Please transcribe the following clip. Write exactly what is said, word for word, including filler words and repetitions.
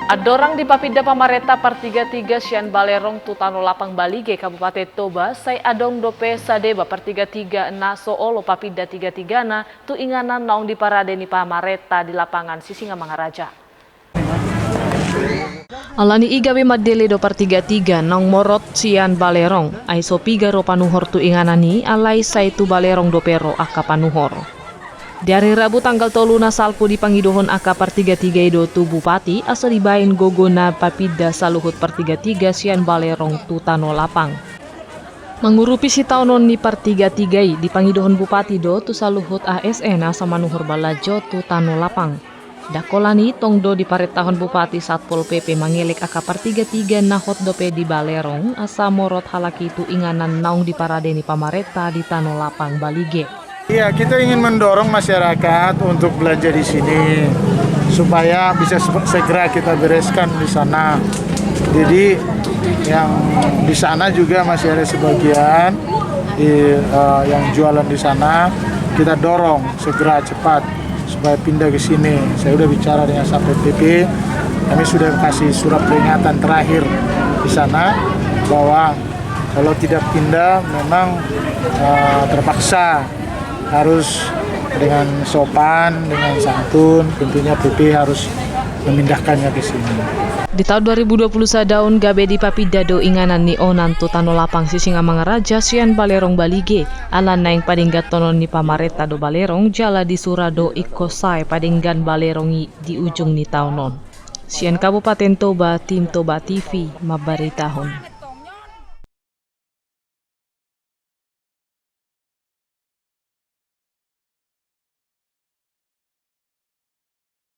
Andorang dipapinda pamarenta partiga-tiga sian Balerong tu Tano Lapang Balige, Kabupaten Toba, sai adong dope sadeba partiga-tiga na so olo papinda tiga-tigana tu inganan naung diparade ni pamarenta di lapangan Sisingamangaraja. Alani i gabe mandele do partiga-tiga naung morot sian Balerong, ai so piga ro panuhor tu inganan i, alai sai tu Balerong dope ro angka panuhor. Di ari Rabu tanggal tolu na salpu dipangidohon angka partiga-tiga i do tu Bupati asa dibaen gogona papinda saluhut partiga-tiga sian Balerong tu Tano Lapang. Mangurupi sitaonon ni partiga-tiga i, dipangidohon Bupati do tu saluhut A S N asa manuhor balajo tu Tano Lapang. Ndang holan i, tong do diparentahon Bupati Satpol P P mangelek angka partiga-tiga na hot dope di Balerong asa morot halak i tu inganan naung diparade ni pamarenta di Tano Lapang Balige. Iya, kita ingin mendorong masyarakat untuk belanja di sini supaya bisa se-, segera kita bereskan di sana. Jadi yang di sana juga masih ada sebagian di, eh, yang jualan di sana, kita dorong segera cepat supaya pindah ke sini. Saya udah bicara dengan Satpol P P, kami sudah kasih surat peringatan terakhir di sana bahwa kalau tidak pindah memang, eh, terpaksa harus dengan sopan, dengan santun, tentunya P P harus memindahkannya ke sini. Di taon dua ribu dua puluh sada on gabe dipapinda do inganan ni onan tu Tano Lapang Sisingamangaraja sian Balerong Balige, ala naeng padengganhonon ni pamarenta do Balerong jala disura do ingkon sae padenggan Balerong i di ujung ni taon on. Sian Kabupaten Toba, Tim Toba T V mambaritahon.